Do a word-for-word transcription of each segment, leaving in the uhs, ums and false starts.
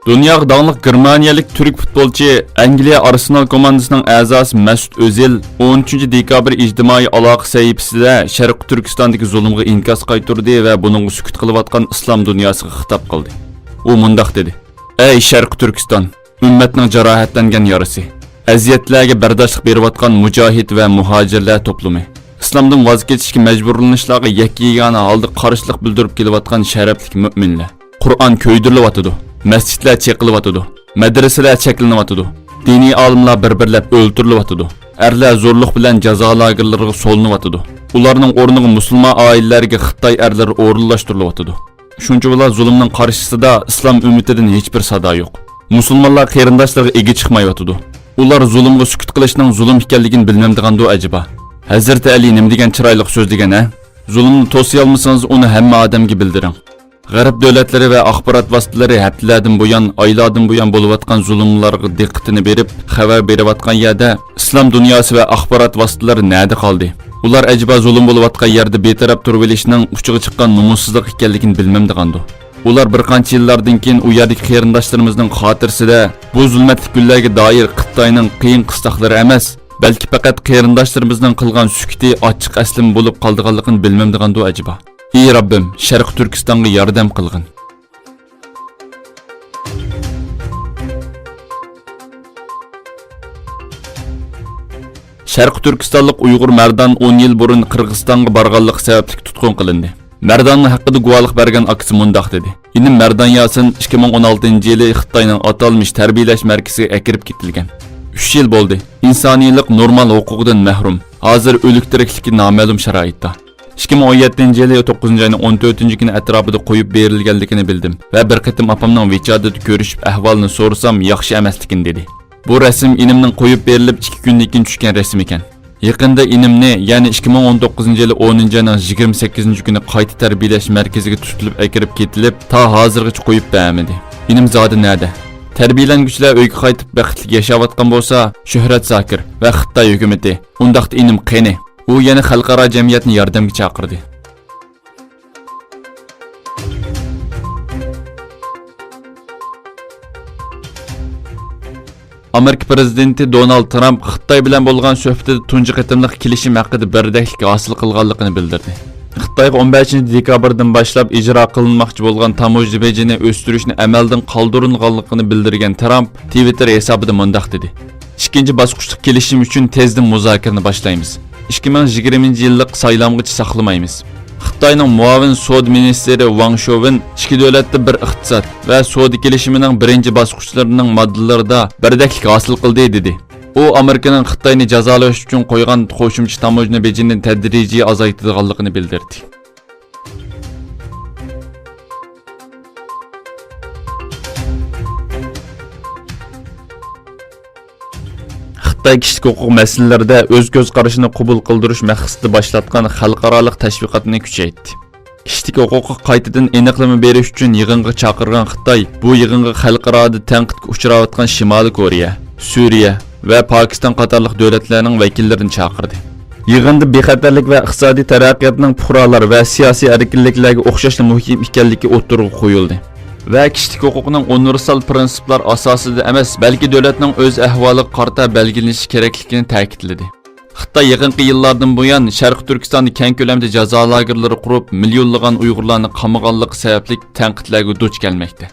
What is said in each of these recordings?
دۇنياغا داڭلىق گېرمانىيەلىك تۈرك پۇتبولچى، ئەنگلىيە ئارسېنال كوماندىسىنىڭ ئەزاسى مەسۇت ئۆزىل ئون ئۈچىنچى دېكابىر ئىجتىمائىي ئالاقە سەھىپىسىدە شەرقىي تۈركىستاندىكى زۇلۇمغا ئىنكاس قايتۇردى ۋە بۇنىڭغا سۈكۈت قىلىۋاتقان ئىسلام دۇنياسىغا خىتاب قىلدى. ئۇ مۇنداق دېدى: ئەي شەرقىي تۈركىستان، ئۈممەتنىڭ جاراھەتلەنگەن يارىسى، ئەزىيەتلەرگە بەرداشلىق بېرىۋاتقان مۇجاھىد ۋە مۇھاجىرلار توپلۇمى، ئىسلامدىن ۋاز كېچىشكە مەجبۇرلىنىشلارغا يەككە-يېگانە ھالدا قارشىلىق بىلدۈرۈپ كېلىۋاتقان شەرەپلىك مۆمىنلەر. قۇرئان كۆيدۈرۈلۈۋاتىدۇ، مەسچىتلەر چېقىلىۋاتىدۇ، مەدرىسىلەر چەكلىنىۋاتىدۇ، دىنىي ئالىملار بىر-بىرلەپ ئۆلتۈرۈلۈۋاتىدۇ، ئەرلەر زورلۇق بىلەن جازا لاگېرلىرىغا سولىنىۋاتىدۇ. ئۇلارنىڭ ئورنىغا مۇسۇلمان ئائىلىلەرگە خىتاي ئەرلىرى ئورۇنلاشتۇرۇلۇۋاتىدۇ. شۇنچىۋالا زۇلۇمنىڭ قارشىسىدا ئىسلام ئۈممىتىدىن ھېچبىر سادا يوق. مۇسۇلمانلار قېرىنداشلىرىغا ئىگە چىقمايۋاتىدۇ. ئۇلار زۇلۇمغا سۈكۈت قىلىشنىڭ زۇلۇم ئىكەنلىكىنى بىلمەمدىغاندۇ ئەجەبا؟ ھەزرىتى ئەلى نېمە دېگەن چىرايلىق سۆزلىگەن ھە؟ زۇلۇمنى توسىيالمىسىڭىز، ئۇنى ھەممە ئادەمگە بىلدۈرۈڭ. غەرب دۆلەتلىرى ۋە ئاخبارات ۋاسىتىلىرى ھەپتىلەردىن بۇيان، ئايلاردىن بۇيان بولۇۋاتقان زۇلۇملارغا دىققىتىنى بېرىپ، خەۋەر بېرىۋاتقان يەردە ئىسلام دۇنياسى ۋە ئاخبارات ۋاسىتىلىرى نەدە قالدى؟ ئۇلار ئەجەبا زۇلۇم بولۇۋاتقان يەردە بىتەرەپ تۇرۇۋېلىشنىڭ ئۇچىغا چىققان نومۇسسىزلىق ئىكەنلىكىنى بىلمەمدىغاندۇ؟ ئۇلار بىر قانچە يىللاردىن كېيىن ئۇ يەردىكى قېرىنداشلىرىمىزنىڭ خاتىرىسىدە بۇ زۇلمەتلىك كۈنلەرگە دائىر خىتاينىڭ قىيىن قىستاقلىرى ئەمەس، بەلكى پەقەت قېرىنداشلىرىمىزنىڭ قىلغان سۈكۈتى ئاچچىق ئەسلىمە بولۇپ قالىدىغانلىقىنى بىلمەمدىغاندۇ ئەجەبا؟ ئى رەببىم، شەرقىي تۈركىستانغا ياردەم قىلغىن. شەرقىي تۈركىستانلىق ئۇيغۇر مەردان ئون يىل بۇرۇن قىرغىزىستانغا بارغانلىقى سەۋەبلىك تۇتقۇن قىلىندى. مەرداننىڭ ھەققىدە گۇۋاھلىق بەرگەن ئاكىسى مۇنداق دېدى: ئىنىم مەردان ياسىن ئىككى مىڭ ئون ئالتىنچى يىلى خىتاينىڭ ئاتالمىش تەربىيەلەش مەركىزىگە ئەكىرىپ كېتىلگەن. ئۈچ يىل بولدى. ئىنسانىيلىق نورمال ھوقۇقىدىن مەھرۇم. ھازىر ئۆلۈك تىرىكلىكى نامەلۇم شارائىتتا. ئىككى مىڭ ئون يەتتىنچى يىلى توققۇزىنچى ئاينىڭ ئون تۆتىنچى كۈنى ئەتراپىدا قويۇپ بېرىلگەنلىكىنى بىلدىم ۋە بىر قېتىم ئاپامنىڭ ۋىچاتىدا كۆرۈشۈپ ئەھۋالىنى سورىسام، ياخشى ئەمەسلىكىنى دېدى. بۇ رەسىم ئىنىمنىڭ قويۇپ بېرىلىپ ئىككى كۈندىن كېيىن چۈشكەن رەسىمى ئىكەن. يېقىندا ئىنىمنى، يەنى ئىككى مىڭ ئون توققۇزىنچى يىلى ئونىنچى ئاينىڭ يىگىرمە سەككىزىنچى كۈنى قايتا تەربىيەلەش مەركىزىگە تۇتۇلۇپ ئەكىرىپ كېتىلىپ، تا ھازىرغىچە قويۇپ بەرمىدى. ئىنىم زادى نەدە؟ تەربىيەلەنگۈچىلەر ئۆيگە قايتىپ بەختلىك ياشاۋاتقان بولسا، شۆھرەت زاكىر ۋە خىتاي ھۆكۈمىتى، ئۇنداقتا ئىنىم قېنى؟ ئۇ يەنە خەلقئارا جەمئىيەتنى ياردەمگە چاقىردى. ئامېرىكا پىرېزىدېنتى دونالد ترامپ خىتاي بىلەن بولغان سۆھبىتىدە تۇنجى قېتىملىق كېلىشىم ھەققىدە بىردەكلىك ھاسىل قىلغانلىقىنى بىلدۈردى. خىتايغا ئون بەشىنچى دېكابىردىن باشلاپ ئىجرا قىلىنماقچى بولغان تاموژنا بېجىنى ئۆستۈرۈشنى ئەمەلدىن قالدۇرۇنغانلىقىنى بىلدۈرگەن ترامپ تىۋىتتېر ھېسابىدا مۇنداق دېدى: ئىككىنچى باسقۇچلۇق كېلىشىم ئۈچۈن تېزدىن مۇزاكىرىنى باشلايمىز. ئىككى مىڭ يىگىرمىنچى يىللىق سايلامغىچە ساقلىمايمىز. خىتاينىڭ مۇئاۋىن سودا مىنىستىرى ۋاڭ شوۋېن ئىككى دۆلەتتە بىر ئىقتىساد ۋە سودا كېلىشىمىنىڭ بىرىنچى باسقۇچلىرىنىڭ ماددىلىرىدا بىردەكلىك ھاسىل قىلدى، دېدى. ئۇ ئامېرىكىنىڭ خىتاينى جازالاش ئۈچۈن قويغان قوشۇمچە تاموژنا بېجىنى تەدرىجىي ئازايتىدىغانلىقىنى بىلدۈردى. خىتاي كىشىلىك ھوقۇق مەسىلىلىرىدە ئۆز كۆز قارىشىنى قوبۇل قىلدۇرۇش مەقسىتىدە باشلاتقان خەلقئارالىق تەشۋىقاتنى كۈچەيتتى. كىشىلىك ھوقۇققا قايتىدىن ئېنىقلىما بېرىش ئۈچۈن يىغىنغا چاقىرغان خىتاي بۇ يىغىنغا خەلقئارادا تەنقىدكە ئۇچراۋاتقان شىمالىي كورېيە، سۈرىيە ۋە پاكىستان قاتارلىق دۆلەتلەرنىڭ ۋەكىللىرىنى چاقىردى. يىغىندا بىخەتەرلىك ۋە ئىقتىسادىي تەرەققىياتنىڭ پۇقرالار ۋە سىياسىي ئەركىنلىكلەرگە ئوخشاشلا مۇھىم ئىكەنلىكى ئوتتۇرىغا قويۇلدى ۋە كىشىلىك ھوقۇقنىڭ ئۇنىۋېرسال پىرىنسىپلار ئاساسىدا ئەمەس، بەلكى دۆلەتنىڭ ئۆز ئەھۋالىغا قارىتا بەلگىلىنىشى كېرەكلىكىنى تەكىتلىدى. خىتاي يېقىنقى يىللاردىن بۇيان شەرقىي تۈركىستاندا كەڭ كۆلەمدە جازا لاگېرلىرى قۇرۇپ، مىليونلىغان ئۇيغۇرلارنى قامىغانلىقى سەۋەبلىك تەنقىدلەرگە دۇچ كەلمەكتە.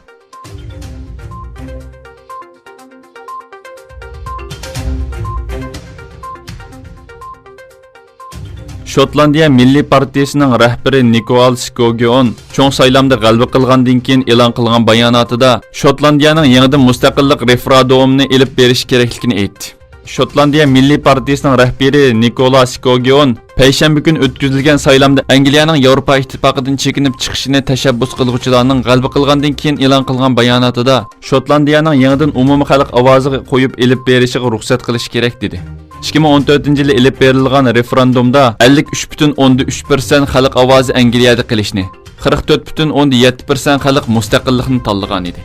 شوتلاندىيە مىللىي پارتىيىسىنىڭ رەھبىرى نىكولا سكوگيون چوڭ سايلامدا غەلىبە قىلغاندىن كېيىن ئېلان قىلغان باياناتىدا شوتلاندىيەنىڭ يېڭىدىن مۇستەقىللىق رېفېرېندۇمىنى ئېلىپ بېرىش كېرەكلىكىنى ئېيتتى. شوتلاندىيە مىللىي پارتىيىسىنىڭ رەھبىرى نىكولا سكوگيون پەيشەنبە كۈنى ئۆتكۈزۈلگەن سايلامدا ئەنگلىيەنىڭ ياۋروپا ئىتتىپاقىدىن چېكىنىپ چىقىشىنى تەشەببۇس قىلغۇچىلارنىڭ غەلىبە قىلغاندىن كېيىن ئېلان قىلغان باياناتىدا شوتلاندىيەنىڭ يېڭىدىن ئومۇمىي خەلق ئاۋازىغا قويۇپ ئېلىپ بېرىشىغا رۇخسەت قىلىش كېرەك، دېدى. ئىككى مىڭ ئون تۆتىنچى يىلى ئېلىپ بېرىلغان رېفېرېندۇمدا ئەللىك ئۈچ پۈتۈن ئوندىن ئۈچ پىرسەنت خەلق ئاۋازى ئەنگلىيەدە قېلىشنى، قىرىق تۆت پۈتۈن ئوندىن يەتتە پىرسەنت خەلق مۇستەقىللىقنى تاللىغان ئىدى.